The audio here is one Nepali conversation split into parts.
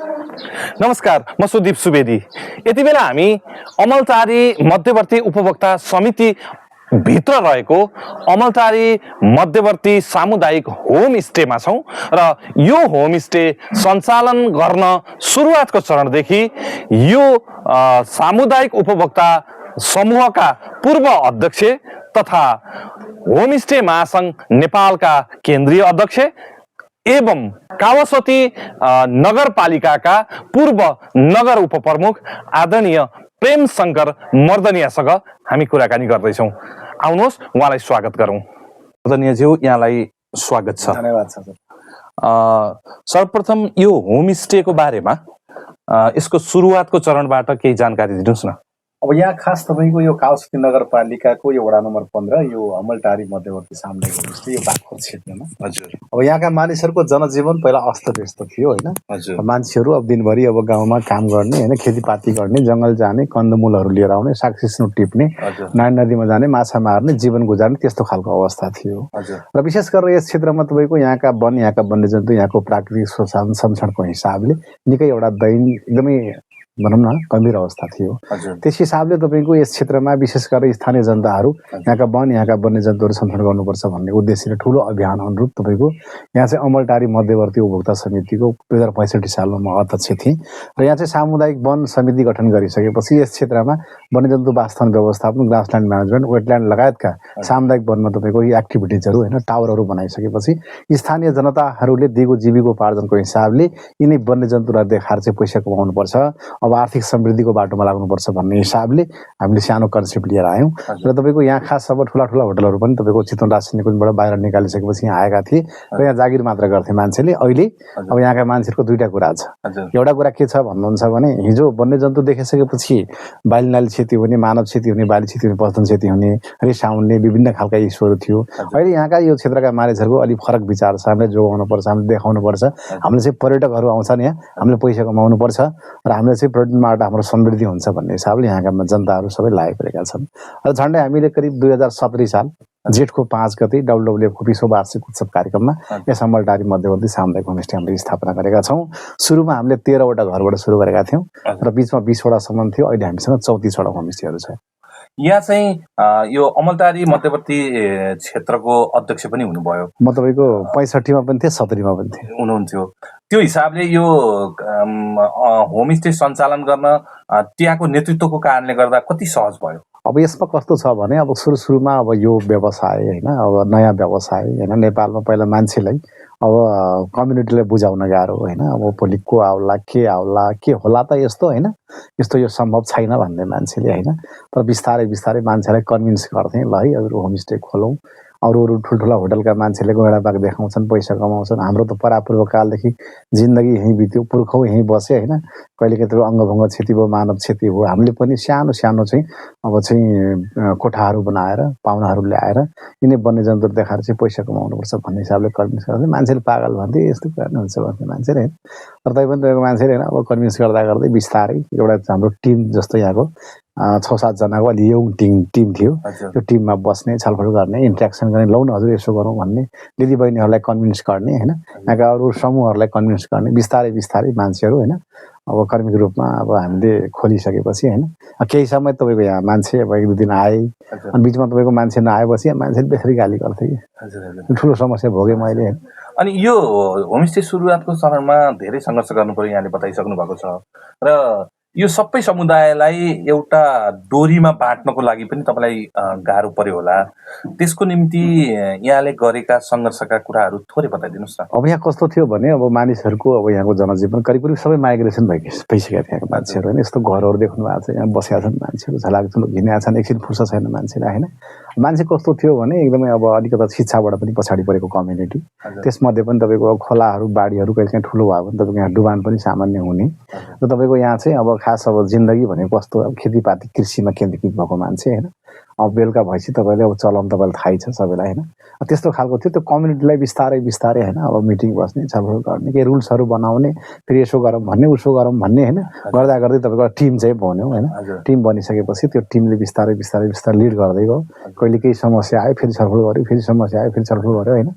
नमस्कार, म सुदीप सुवेदी। यति बेला हामी अमलटारी मध्यवर्ती उपभोक्ता समिति भित्र रहेको अमलटारी मध्यवर्ती सामुदायिक होमस्टेमा छौँ र यो होमस्टे सञ्चालन गर्न सुरुवातको चरणदेखि यो सामुदायिक उपभोक्ता समूहका पूर्व अध्यक्ष तथा होमस्टे महासंघ नेपालका केन्द्रीय अध्यक्ष एवं कावासोती नगरपालिकाका पूर्व नगर उपप्रमुख आदरणीय प्रेम शंकर मर्दनियासँग हामी कुराकानी गर्दैछौँ। आउनुहोस् उहाँलाई स्वागत गरौँ। मर्दनियाज्यू, यहाँलाई स्वागत छ। धन्यवाद छ। सर्वप्रथम यो होमस्टेको बारेमा यसको सुरुवातको चरणबाट केही जानकारी दिनुहोस् न। अब यहाँ खास तपाईँको यो कावासोती नगरपालिकाको यो वडा नम्बर 15 यो अमलटारी मध्यवर्ती सामुदायिक होमस्टे यो बागपुर क्षेत्रमा। हजुर। अब यहाँका मानिसहरूको जनजीवन पहिला अस्तव्यस्त थियो होइन। हजुर। मान्छेहरू अब दिनभरि अब गाउँमा काम गर्ने होइन, खेतीपाती गर्ने, जङ्गल जाने, कन्दमूलहरू लिएर आउने, साग सिस्नु टिप्ने, नानी नदीमा जाने, माछा मार्ने, जीवन गुजार्ने, त्यस्तो खालको अवस्था थियो। र विशेष गरेर यस क्षेत्रमा तपाईँको यहाँका वन, यहाँका वन्यजन्तु, यहाँको प्राकृतिक संरक्षणको हिसाबले निकै एउटा एकदमै भनौँ न गम्भीर अवस्था थियो। त्यस हिसाबले तपाईँको यस क्षेत्रमा विशेष गरेर स्थानीय जनताहरू यहाँका वन, यहाँका वन्यजन्तुहरू संरक्षण गर्नुपर्छ भन्ने उद्देश्यले ठुलो अभियान अनुरूप तपाईँको यहाँ चाहिँ अमलटारी मध्यवर्ती उपभोक्ता समितिको 2065 सालमा म अध्यक्ष थिएँ र यहाँ चाहिँ सामुदायिक वन समिति गठन गरिसकेपछि यस क्षेत्रमा वन्यजन्तु वासस्थान व्यवस्थापन, ग्रासल्यान्ड म्यानेजमेन्ट, वेटल्यान्ड लगायतका सामुदायिक वनमा तपाईँको यी एक्टिभिटिजहरू होइन, टावरहरू बनाइसकेपछि स्थानीय जनताहरूले दिगो जीविकोपार्जनको हिसाबले यिनै वन्यजन्तुलाई देखाएर चाहिँ पैसा कमाउनुपर्छ, अब आर्थिक समृद्धिको बाटोमा लाग्नुपर्छ भन्ने हिसाबले हामीले सानो कन्सेप्ट लिएर आयौँ। र तपाईँको यहाँ खास अब ठुला ठुला होटलहरू पनि तपाईँको चितवन राजनीतिबाट बाहिर निकालिसकेपछि यहाँ आएका थिए र यहाँ जागिर मात्र गर्थे मान्छेले। अहिले अब यहाँका मान्छेहरूको दुईवटा कुरा छ। एउटा कुरा के छ भन्नुहुन्छ भने हिजो वन्यजन्तु देखाइसकेपछि बाली नाली क्षति हुने, मानव क्षति हुने, बाली क्षति हुने, पशुधन क्षति हुने, रिस आउने विभिन्न खालका इस्युहरू थियो। अहिले यहाँका यो क्षेत्रका मानिसहरूको अलिक फरक विचार छ। हामीले जोगाउनुपर्छ, हामीले देखाउनुपर्छ, हामीले चाहिँ पर्यटकहरू आउँछन् यहाँ, हामीले पैसा कमाउनुपर्छ र हामीले चाहिँ पर्यटनबाट हाम्रो समृद्धि हुन्छ भन्ने हिसाबले यहाँका जनताहरू सबै लागेका छन्। र झन्डै हामीले करिब 2017 साल जेठको 5 गते WWF को विश्व वार्षिक उत्सव कार्यक्रममा यस अमलटारी मध्यवर्ती सामुदायिक होमस्टे हामीले स्थापना गरेका छौँ। सुरुमा हामीले 13वटा घरबाट सुरु गरेका थियौँ र बिचमा 20वटासम्म थियो। अहिले हामीसँग 34वटा होमस्टेहरू छ। यहाँ चाहिँ यो अमलटारी मध्यवर्ती क्षेत्रको अध्यक्ष पनि हुनुभयो। म तपाईँको 65 मा पनि थिएँ, 70 मा पनि थिएँ हुनुहुन्थ्यो। त्यो हिसाबले यो होमस्टे सञ्चालन गर्न त्यहाँको नेतृत्वको कारणले गर्दा कति सहज भयो? अब यसमा कस्तो छ भने अब सुरुमा अब यो व्यवसाय होइन, अब नयाँ व्यवसाय होइन, नेपालमा पहिला मान्छेलाई अब कम्युनिटीलाई बुझाउन गाह्रो होइन। अब भोलि को आउला, के आउला, के होला त यस्तो होइन, यस्तो यो सम्भव छैन भन्ने मान्छेले होइन। तर बिस्तारै बिस्तारै मान्छेलाई कन्भिन्स गर्थेँ, ल है अरू होमस्टे खोलौँ। अरू ठुल्ठुला होटलका मान्छेले गैँडा बाघ देखाउँछन्, पैसा कमाउँछन्। हाम्रो त परापूर्व कालदेखि जिन्दगी यहीँ बित्यो, पुर्खौँ यहीँ बसे होइन। कहिलेकाहीँ त्यो अङ्गभङ्ग क्षति भयो, मानव क्षति भयो। हामीले पनि सानो सानो चाहिँ अब चाहिँ कोठाहरू बनाएर, पाहुनाहरू ल्याएर यिनै वन्यजन्तुहरू देखाएर चाहिँ पैसा कमाउनुपर्छ भन्ने हिसाबले कन्भिन्स गर्दै मान्छेले पागल भन्थे, यस्तो कुरा हुन्छ भन्ने मान्छेले होइन। तर तैपनि तपाईँको मान्छेले होइन अब कन्भिन्स गर्दा गर्दै बिस्तारै एउटा हाम्रो टिम जस्तो यहाँको 6-7 जनाको अलि यङ टिम थियो। त्यो टिममा बस्ने, छलफल गर्ने, इन्ट्रेक्सन गर्ने, लौ न हजुर यसो गरौँ भन्ने, दिदीबहिनीहरूलाई कन्भिन्स गर्ने होइन, यहाँका अरू समूहहरूलाई कन्भिन्स गर्ने। बिस्तारै बिस्तारै मान्छेहरू होइन अब कर्मिक रूपमा अब हामीले खोलिसकेपछि होइन केही समय तपाईँको यहाँ मान्छे अब 1-2 दिन आए, अनि बिचमा तपाईँको मान्छे नआएपछि मान्छेले बेसरी गाली गर्थे कि ठुलो समस्या भोगेँ मैले। अनि यो होमस्टे सुरुवातको चरणमा धेरै सङ्घर्ष गर्नु पर्यो, यहाँले बताइसक्नु भएको छ। र यो सबै समुदायलाई एउटा डोरीमा बाँट्नको लागि पनि तपाईँलाई गाह्रो पर्यो होला। त्यसको निम्ति यहाँले गरेका सङ्घर्षका कुराहरू थोरै बताइदिनुहोस् न। अब यहाँ कस्तो थियो भने अब मानिसहरूको अब यहाँको जनजीवन करिब सबै माइग्रेसन भइसकेका थिए यहाँको मान्छेहरू होइन। यस्तो घरहरू देख्नु भएको छ, यहाँ बसेका छन् मान्छेहरू, झलाकझुलुक हिँडेका छन्, एकछिन फुर्सद छैन मान्छेलाई होइन। मान्छे कस्तो थियो भने एकदमै अब अलिकति शिक्षाबाट पनि पछाडि परेको कम्युनिटी। त्यसमध्ये पनि तपाईँको खोलाहरू, बाढीहरू कहिलेकाहीँ ठुलो भयो भने तपाईँको यहाँ डुबान पनि सामान्य हुने र तपाईँको यहाँ चाहिँ अब खास अब जिन्दगी भनेको कस्तो अब खेतीपाती कृषिमा केन्द्रीकृत भएको मान्छे होइन। अब बेलुका भएपछि तपाईँले अब चलन तपाईँलाई थाहै छ सबैलाई होइन त्यस्तो खालको थियो त्यो कम्युनिटीलाई बिस्तारै बिस्तारै होइन अब मिटिङ बस्ने छलफल गर्ने केही रुल्सहरू बनाउने फेरि यसो गरौँ भन्ने उसो गरौँ भन्ने होइन गर्दा गर्दै तपाईँको टिम चाहिँ बन्यो होइन टिम बनिसकेपछि त्यो टिमले बिस्तारै बिस्तारै बिस्तारै लिड गर्दै गयो कहिले केही समस्या आयो फेरि छलफल गऱ्यो फेरि समस्या आयो फेरि छलफल गऱ्यो होइन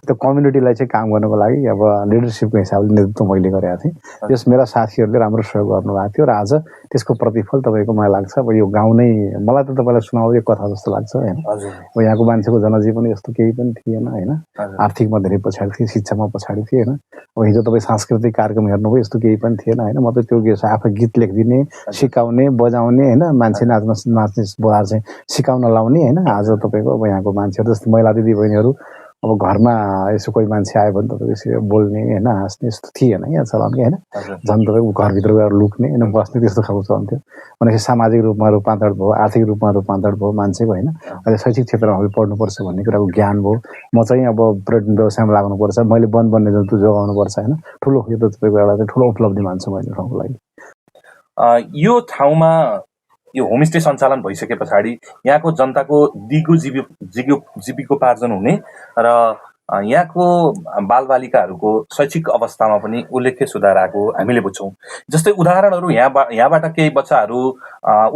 त्यो कम्युनिटीलाई चाहिँ काम गर्नको लागि अब लिडरसिपको हिसाबले नेतृत्व मैले गरेको थिएँ त्यस मेरा साथीहरूले राम्रो सहयोग गर्नुभएको थियो र आज त्यसको प्रतिफल तपाईँको मलाई लाग्छ अब यो गाउँ नै मलाई त तपाईँलाई सुनाउँदै एक कथा जस्तो लाग्छ होइन अब यहाँको मान्छेको जनजीवन यस्तो केही पनि थिएन होइन आर्थिकमा धेरै पछाडि थिए शिक्षामा पछाडि थिए होइन अब हिजो तपाईँ सांस्कृतिक कार्यक्रम हेर्नुभयो यस्तो केही पनि थिएन होइन म त त्यो आफै गीत लेखिदिने सिकाउने बजाउने होइन मान्छे नाच्ने बोलाएर चाहिँ सिकाउन लाउने होइन आज तपाईँको अब यहाँको मान्छेहरू जस्तो महिला दिदी बहिनीहरू अब घरमा यसो कोही मान्छे आयो भने तपाईँको यसरी बोल्ने होइन हाँस्ने यस्तो थिएन यहाँ चलन कि होइन झन् तपाईँको घरभित्र गएर लुक्ने होइन बस्ने त्यस्तो खालको चलन थियो भनेपछि सामाजिक रूपमा रूपान्तरण भयो आर्थिक रूपमा रूपान्तरण भयो मान्छेको होइन अहिले शैक्षिक क्षेत्रमा हामी पढ्नुपर्छ भन्ने कुराको ज्ञान भयो म चाहिँ अब पर्यटन व्यवसायमा लाग्नुपर्छ मैले वन वन्यजन्तु जोगाउनुपर्छ होइन ठुलो यो त तपाईँको एउटा चाहिँ ठुलो उपलब्धि मान्छु मैले ठाउँको लागि यो ठाउँमा यो होमस्टे सञ्चालन भइसके पछाडि यहाँको जनताको दिगो जीविकोपार्जन हुने र यहाँको बालबालिकाहरूको शैक्षिक अवस्थामा पनि उल्लेख्य सुधार आएको हामीले बुझ्छौँ। जस्तै उदाहरणहरू यहाँबाट केही बच्चाहरू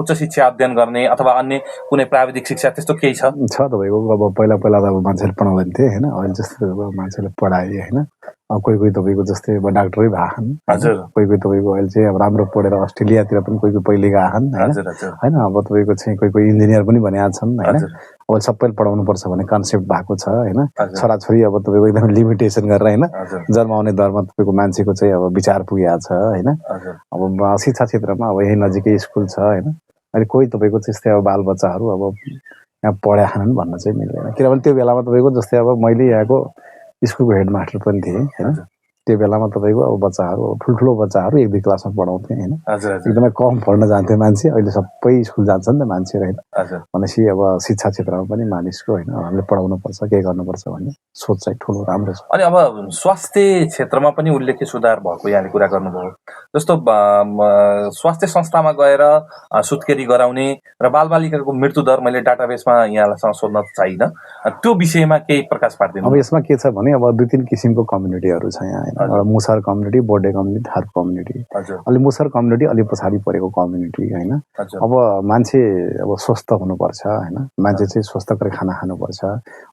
उच्च शिक्षा अध्ययन गर्ने अथवा अन्य कुनै प्राविधिक शिक्षा त्यस्तो केही छ तपाईँको अब पहिला त अब मान्छेले पढाउँदैन थिए होइन अहिले जस्तो मान्छेले पढाए होइन अब कोही तपाईँको जस्तै अब डाक्टरै भएछन् हजुर कोही तपाईँको अहिले चाहिँ अब राम्रो पढेर अस्ट्रेलियातिर पनि कोही पहिले गएछन् होइन अब तपाईँको चाहिँ कोही इन्जिनियर पनि भनेका छन् होइन अब सबैले पढाउनुपर्छ भन्ने कन्सेप्ट भएको छ होइन छोराछोरी अब तपाईँको एकदम लिमिटेसन गरेर होइन जन्माउने दरमा तपाईँको मान्छेको चाहिँ अब विचार पुगेको छ होइन अब शिक्षा क्षेत्रमा अब यही नजिकै स्कुल छ होइन अहिले कोही तपाईँको त्यस्तै अब बालबच्चाहरू अब यहाँ पढाएनन् भन्न चाहिँ मिल्दैन किनभने त्यो बेलामा तपाईँको जस्तै अब मैले यहाँको स्कुलको हेडमास्टर पनि थिएँ होइन त्यो बेलामा तपाईँको अब बच्चाहरू ठुल्ठुलो बच्चाहरू 1-2 क्लासमा पढाउँथे होइन एकदमै कम पढ्न जान्थ्यो मान्छे अहिले सबै स्कुल जान्छ नि त मान्छेहरू होइन भनेपछि अब शिक्षा क्षेत्रमा पनि मानिसको होइन हामीले पढाउनुपर्छ केही गर्नुपर्छ भन्ने सोच चाहिँ ठुलो राम्रो छ। अनि अब स्वास्थ्य क्षेत्रमा पनि उल्लेख्य सुधार भएको यहाँले कुरा गर्नुभयो जस्तो स्वास्थ्य संस्थामा गएर सुत्केरी गराउने र बालबालिकाको मृत्यु दर मैले डाटाबेसमा यहाँलाई सोध्न चाहिनँ त्यो विषयमा केही प्रकाश पार्दिनु। अब यसमा के छ भने अब 2-3 किसिमको कम्युनिटीहरू छ यहाँ एउटा मुसर कम्युनिटी बोर्डे कम्युनिटी थारू कम्युनिटी अलि मुसर कम्युनिटी अलि पछाडि परेको कम्युनिटी होइन अब मान्छे अब स्वस्थ हुनुपर्छ होइन मान्छे चाहिँ स्वस्थकर खाना खानुपर्छ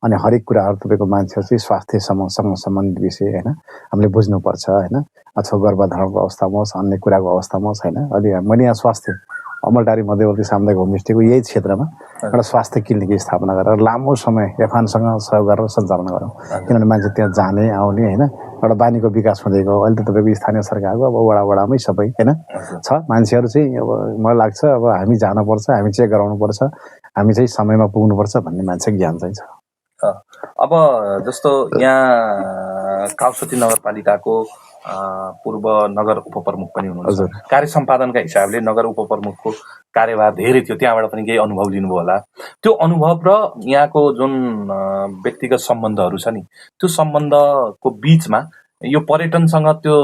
अनि हरेक कुराहरू तपाईँको मान्छे चाहिँ स्वास्थ्यसँग सम्बन्धित विषय होइन हामीले बुझ्नुपर्छ होइन अथवा गर्भधारणको अवस्थामा होस् अन्य कुराको अवस्थामा होस् होइन अलि मैले यहाँ स्वास्थ्य अमलटारी मध्यवर्ती सामुदायिक होमस्टेको यही क्षेत्रमा एउटा स्वास्थ्य क्लिनिक स्थापना गरेर लामो समय एफआनसँग सहयोग गरेर सञ्चालन गरौँ किनभने मान्छे त्यहाँ जाने आउने होइन एउटा बानीको विकास हुँदै गयो। अहिले त तपाईँको स्थानीय सरकारको अब वडामै सबै होइन छ मान्छेहरू चाहिँ अब मलाई लाग्छ अब हामी जानुपर्छ हामी चेक गराउनुपर्छ हामी चाहिँ समयमा पुग्नुपर्छ भन्ने मान्छे ज्ञान चाहिँ छ। अब जस्तो यहाँ काउसती नगरपालिकाको पूर्व नगर उपप्रमुख पनि हुनुहुन्छ कार्य सम्पादनका हिसाबले नगर उपप्रमुखको कार्यभार धेरै थियो त्यहाँबाट पनि केही अनुभव लिनुभयो होला त्यो अनुभव र यहाँको जुन व्यक्तिगत सम्बन्धहरू छ नि त्यो सम्बन्धको बीचमा यो पर्यटनसँग त्यो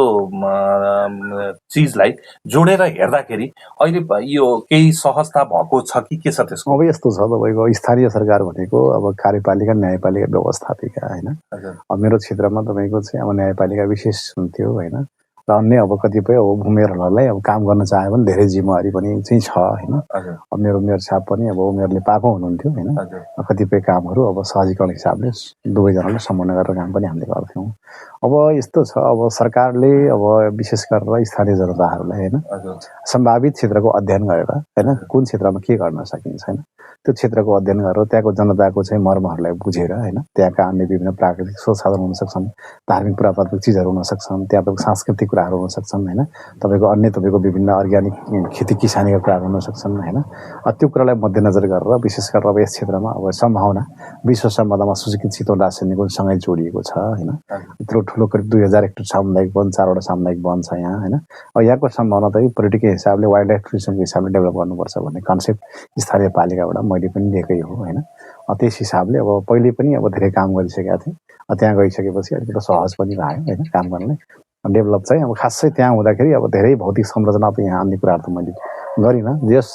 चिजलाई जोडेर हेर्दाखेरि अहिले यो केही सहजता भएको छ कि के छ त्यसको? अब यस्तो छ तपाईँको स्थानीय सरकार भनेको अब कार्यपालिका न्यायपालिका व्यवस्थापिका होइन अब मेरो क्षेत्रमा तपाईँको चाहिँ अब न्यायपालिका विशेष हुन्थ्यो होइन र अन्य अब कतिपय अब उमेरहरूलाई अब काम गर्न चाह्यो भने धेरै जिम्मेवारी पनि चाहिँ छ होइन अब मेरो उमेर साहब पनि अब उमेरले पाएको हुनुहुन्थ्यो होइन कतिपय कामहरू अब सहजीकरण हिसाबले दुवैजनाले समन्वय गरेर काम पनि हामीले गर्थ्यौँ। अब यस्तो छ अब सरकारले अब विशेष गरेर स्थानीय जनताहरूलाई होइन सम्भावित क्षेत्रको अध्ययन गरेर होइन कुन क्षेत्रमा के गर्न सकिन्छ होइन त्यो क्षेत्रको अध्ययन गरेर त्यहाँको जनताको चाहिँ मर्महरूलाई बुझेर होइन त्यहाँका अन्य विभिन्न प्राकृतिक स्रोत साधन हुन सक्छन् धार्मिक पुरातात्विक चिजहरू हुन सक्छन् त्यहाँ तपाईँको सांस्कृतिक कुराहरू हुन सक्छन् होइन तपाईँको अन्य तपाईँको विभिन्न अर्ग्यानिक खेती किसानीका कुराहरू हुन सक्छन् होइन त्यो कुरालाई मध्यनजर गरेर विशेष गरेर अब यस क्षेत्रमा अब सम्भावना विश्व सम्पदामा सूचीकृत चितवन राष्ट्रिय निकुञ्जसँगै जोडिएको छ होइन यत्रो ठुलो करिब 2000 हेक्टर सामुदायिक वन 4वटा सामुदायिक वन छ यहाँ होइन अब यहाँको सम्भावना चाहिँ पर्यटकीय हिसाबले वाइल्ड लाइफ टुरिज्मको हिसाबले डेभलप गर्नुपर्छ भन्ने कन्सेप्ट स्थानीय पालिकाबाट मैले पनि लिएकै हो होइन त्यस हिसाबले अब पहिले पनि अब धेरै काम गरिसकेका थिएँ त्यहाँ गइसकेपछि अलिकति सहज पनि भयो होइन काम गर्नलाई डेभलप चाहिँ अब खासै त्यहाँ हुँदाखेरि अब धेरै भौतिक संरचना त यहाँ अन्य कुराहरू त मैले गरिनँ जस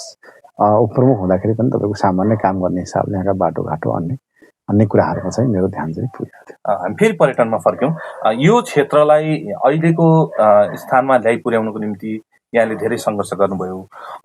उपप्रमुख हुँदाखेरि पनि तपाईँको सामान्य काम गर्ने हिसाबले यहाँका बाटोघाटो अन्य कुराहरूमा चाहिँ मेरो ध्यान चाहिँ पुगेको थियो। हामी फेरि पर्यटनमा फर्क्यौँ। यो क्षेत्रलाई अहिलेको स्थानमा ल्याइ पुर्याउनको निम्ति यहाँले धेरै सङ्घर्ष गर्नुभयो।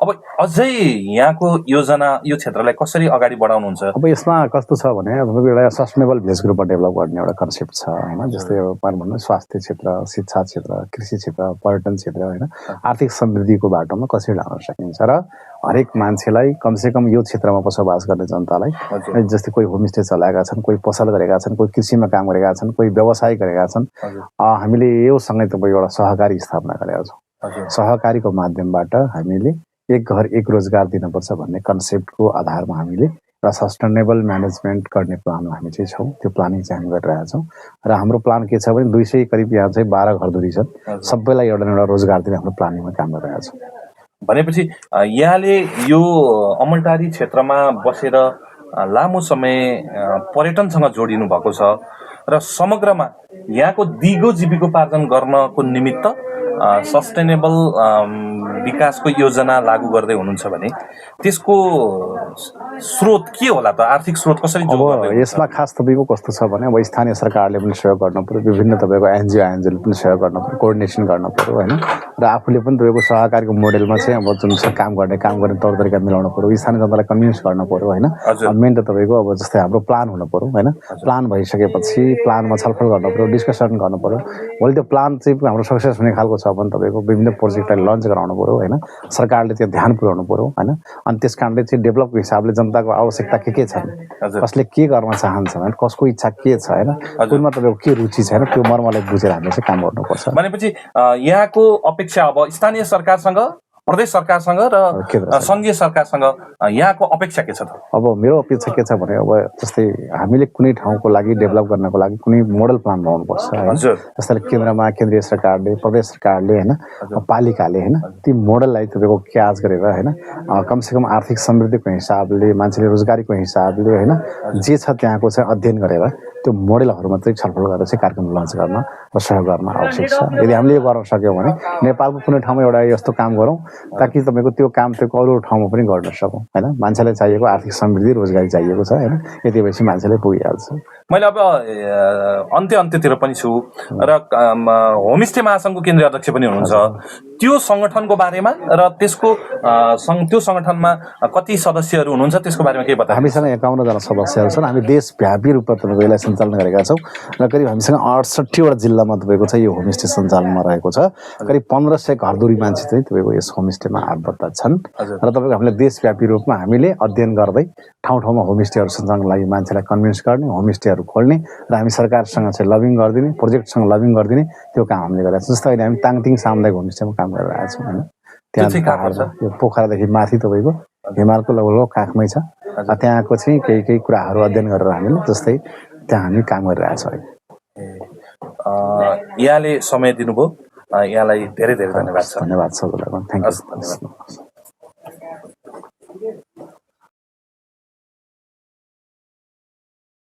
अब अझै यहाँको योजना यो क्षेत्रलाई कसरी अगाडि बढाउनुहुन्छ? अब यसमा कस्तो छ भने तपाईँको एउटा सस्टेनेबल भिलेज ग्रुपमा डेभलप गर्ने एउटा कन्सेप्ट छ होइन। जस्तै अब भन्नु स्वास्थ्य क्षेत्र, शिक्षा क्षेत्र, कृषि क्षेत्र, पर्यटन क्षेत्र होइन, आर्थिक समृद्धिको बाटोमा कसरी लान सकिन्छ र हरेक मान्छेलाई कमसेकम यो क्षेत्रमा बसोबास गर्ने जनतालाई, जस्तै कोही होमस्टे चलाएका छन्, कोही पसल गरेका छन्, कोही कृषिमा काम गरेका छन्, कोही व्यवसाय गरेका छन्, हामीले यो सँगै तपाईँको एउटा सहकारी स्थापना गरेका छौँ। सहकारीको माध्यमबाट हामीले एक घर एक रोजगार दिनुपर्छ भन्ने कन्सेप्टको आधारमा हामीले एउटा सस्टेनेबल म्यानेजमेन्ट गर्ने प्लानमा हामी चाहिँ छौँ। त्यो प्लानिङ चाहिँ हामी गरिरहेका छौँ र हाम्रो प्लान के छ भने 200 करिब यहाँ चाहिँ 12 घरधुरी छन्, सबैलाई एउटा एउटा रोजगार दिने हाम्रो प्लानिङमा काम गरिरहेका छौँ। भनेपछि यहाँले यो अमलटारी क्षेत्रमा बसेर लामो समय पर्यटनसँग जोडिनु भएको छ र समग्रमा यहाँको दिगो जीविकोपार्जन गर्नको निमित्त सस्टेनेबल विकासको योजना लागू गर्दै हुनुहुन्छ भने त्यसको स्रोत के होला त? आर्थिक स्रोत कसरी जोड्नु? अब यसमा खास तपाईँको कस्तो छ भने अब स्थानीय सरकारले पनि सहयोग गर्नु पर्यो, विभिन्न तपाईँको एनजिओले पनि सहयोग गर्नु पर्यो, कोअर्डिनेसन गर्नु पर्यो होइन। र आफूले पनि तपाईँको सहकारीको मोडेलमा चाहिँ अब जुन छ काम गर्ने तौर तरिका मिलाउनु पर्यो, स्थानीय जनतालाई कन्भिन्स गर्नु पर्यो होइन। मेन त तपाईँको अब जस्तै हाम्रो प्लान हुनु पर्यो होइन। प्लान भइसकेपछि प्लानमा छलफल गर्नु पर्यो, डिस्कसन गर्नु पर्यो। भोलि त्यो प्लान चाहिँ हाम्रो सक्सेस हुने खालको छ भने तपाईँको विभिन्न प्रोजेक्टलाई लन्च गराउनु पर्यो होइन। सरकारले त्यो ध्यान पुर्याउनु पर्यो होइन। अनि त्यस कारणले चाहिँ डेभलपको हिसाबले जनताको आवश्यकता के छन्, कसले के गर्न चाहन्छ होइन, कसको इच्छा के छ होइन, कुनमा तपाईँको के रुचि छैन, त्यो मर्मलाई बुझेर हामीले चाहिँ काम गर्नुपर्छ। भनेपछि यहाँको अपेक्षा अब स्थानीय सरकारसँग, प्रदेश सरकारसँग र सङ्घीय सरकारसँग यहाँको अपेक्षा के छ त? अब मेरो अपेक्षा के छ भने अब जस्तै हामीले कुनै ठाउँको लागि डेभलप गर्नको लागि कुनै मोडल प्लान बनाउनुपर्छ होइन। जस्तै केन्द्रमा केन्द्रीय सरकारले, प्रदेश सरकारले होइन, पालिकाले होइन, ती मोडललाई तपाईँको क्याच गरेर होइन कमसेकम आर्थिक समृद्धिको हिसाबले, मान्छेले रोजगारीको हिसाबले होइन जे छ त्यहाँको चाहिँ अध्ययन गरेर त्यो मोडेलहरूमा चाहिँ छलफल गरेर चाहिँ कार्यक्रम लन्च गर्न र सहयोग गर्न आवश्यक छ। यदि हामीले यो गर्न सक्यौँ भने नेपालको कुनै ठाउँमा एउटा यस्तो काम गरौँ ताकि तपाईँको त्यो काम त्यो अरू ठाउँमा पनि गर्न सकौँ होइन। मान्छेलाई चाहिएको आर्थिक समृद्धि, रोजगारी चाहिएको छ होइन, यति भएपछि मान्छेले पुगिहाल्छ। मैले अब अन्त्यतिर पनि छु र होमस्टे महासङ्घको केन्द्रीय अध्यक्ष पनि हुनुहुन्छ। त्यो सङ्गठनको बारेमा र त्यसको त्यो सङ्गठनमा कति सदस्यहरू हुनुहुन्छ त्यसको बारेमा केही बताउनु? हामीसँग 51 जना सदस्यहरू छन्। हामी देशव्यापी रूपमा तपाईँको यसलाई सञ्चालन गरेका छौँ र करिब हामीसँग 68 वटा जिल्लामा तपाईँको चाहिँ यो होमस्टे सञ्चालनमा रहेको छ। करिब 1500 घरधुरी मान्छे चाहिँ तपाईँको यस होमस्टेमा आबद्ध छन् र तपाईँको हामीले देशव्यापी रूपमा हामीले अध्ययन गर्दै ठाउँ ठाउँमा होमस्टेहरू सञ्चालनको लागि मान्छेलाई कन्भिन्स गर्ने, होमस्टेहरू खोल्ने र हामी सरकारसँग चाहिँ लबिङ गरिदिने, प्रोजेक्टसँग लबिङ गरिदिने त्यो काम हामीले गरेका छौँ। जस्तै अहिले हामी ताङतिङ सामुदायिक होमस्टेमा काम गरिरहेका छौँ होइन। त्यहाँ यो पोखरादेखि माथि तपाईँको हिमालको लगभग काखमै छ। त्यहाँको चाहिँ केही कुराहरू अध्ययन गरेर हामीले जस्तै त्यहाँ हामी काम गरिरहेका छौँ। यहाँले समय दिनुभयो, यहाँलाई धेरै धेरै धन्यवाद छ। धन्यवाद छ। Thank you.